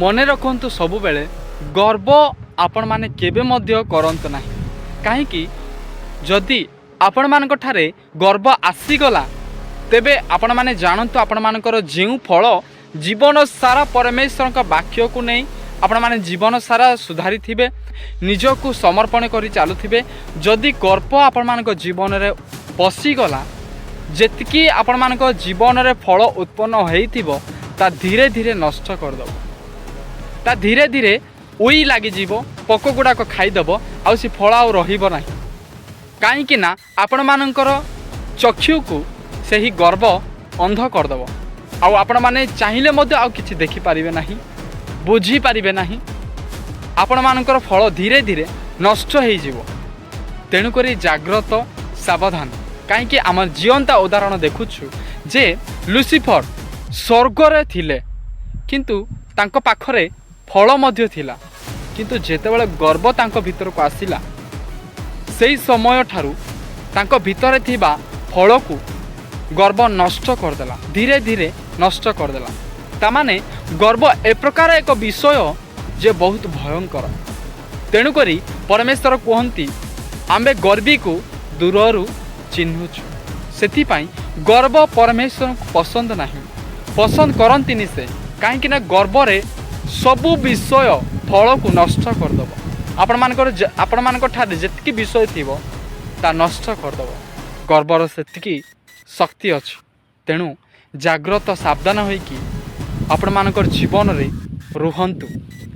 ମନେ ରଖନ୍ତୁ, ସବୁବେଳେ ଗର୍ବ ଆପଣମାନେ କେବେ ମଧ୍ୟ କରନ୍ତୁ ନାହିଁ। କାହିଁକି, ଯଦି ଆପଣମାନଙ୍କ ଠାରେ ଗର୍ବ ଆସିଗଲା, ତେବେ ଆପଣମାନେ ଜାଣନ୍ତୁ, ଆପଣମାନଙ୍କର ଯେଉଁ ଫଳ ଜୀବନ ସାରା ପରମେଶ୍ୱରଙ୍କ ବାକ୍ୟକୁ ନେଇ ଆପଣମାନେ ଜୀବନ ସାରା ସୁଧାରିଥିବେ, ନିଜକୁ ସମର୍ପଣ କରି ଚାଲୁଥିବେ, ଯଦି ଗର୍ବ ଆପଣମାନଙ୍କ ଜୀବନରେ ପଶିଗଲା, ଯେତିକି ଆପଣମାନଙ୍କ ଜୀବନରେ ଫଳ ଉତ୍ପନ୍ନ ହେଇଥିବ, ତା ଧୀରେ ଧୀରେ ନଷ୍ଟ କରିଦେବ। ତା ଧୀରେ ଧୀରେ ଉଇ ଲାଗିଯିବ, ପୋକ ଗୁଡ଼ାକ ଖାଇଦେବ ଆଉ ସେ ଫଳ ଆଉ ରହିବ ନାହିଁ। କାହିଁକି ନା ଆପଣମାନଙ୍କର ଚକ୍ଷୁକୁ ସେହି ଗର୍ବ ଅନ୍ଧ କରିଦେବ ଆଉ ଆପଣମାନେ ଚାହିଁଲେ ମଧ୍ୟ ଆଉ କିଛି ଦେଖିପାରିବେ ନାହିଁ, ବୁଝିପାରିବେ ନାହିଁ। ଆପଣମାନଙ୍କର ଫଳ ଧୀରେ ଧୀରେ ନଷ୍ଟ ହେଇଯିବ। ତେଣୁକରି ଜାଗ୍ରତ, ସାବଧାନ। କାହିଁକି ଆମ ଜୀଅନ୍ତା ଉଦାହରଣ ଦେଖୁଛୁ ଯେ ଲୁସିଫର ସ୍ୱର୍ଗରେ ଥିଲେ, କିନ୍ତୁ ତାଙ୍କ ପାଖରେ ଫଳ ମଧ୍ୟ ଥିଲା। କିନ୍ତୁ ଯେତେବେଳେ ଗର୍ବ ତାଙ୍କ ଭିତରକୁ ଆସିଲା, ସେଇ ସମୟଠାରୁ ତାଙ୍କ ଭିତରେ ଥିବା ଫଳକୁ ଗର୍ବ ନଷ୍ଟ କରିଦେଲା, ଧୀରେ ଧୀରେ ନଷ୍ଟ କରିଦେଲା। ତାମାନେ ଗର୍ବ ଏ ପ୍ରକାର ଏକ ବିଷୟ ଯେ ବହୁତ ଭୟଙ୍କର। ତେଣୁକରି ପରମେଶ୍ୱର କୁହନ୍ତି, ଆମ୍ଭେ ଗର୍ବିକୁ ଦୂରରୁ ଚିହ୍ନୁଛୁ। ସେଥିପାଇଁ ଗର୍ବ ପରମେଶ୍ୱରଙ୍କୁ ପସନ୍ଦ ନାହିଁ, ପସନ୍ଦ କରନ୍ତିନି ସେ। କାହିଁକି ନା ଗର୍ବରେ ସବୁ ବିଷୟ ଫଳକୁ ନଷ୍ଟ କରିଦେବ। ଆପଣମାନଙ୍କ ଠାରେ ଯେତିକି ବିଷୟ ଥିବ, ତା ନଷ୍ଟ କରିଦେବ। ଗର୍ବର ସେତିକି ଶକ୍ତି ଅଛି। ତେଣୁ ଜାଗ୍ରତ, ସାବଧାନ ହୋଇକି ଆପଣମାନଙ୍କର ଜୀବନରେ ରୁହନ୍ତୁ।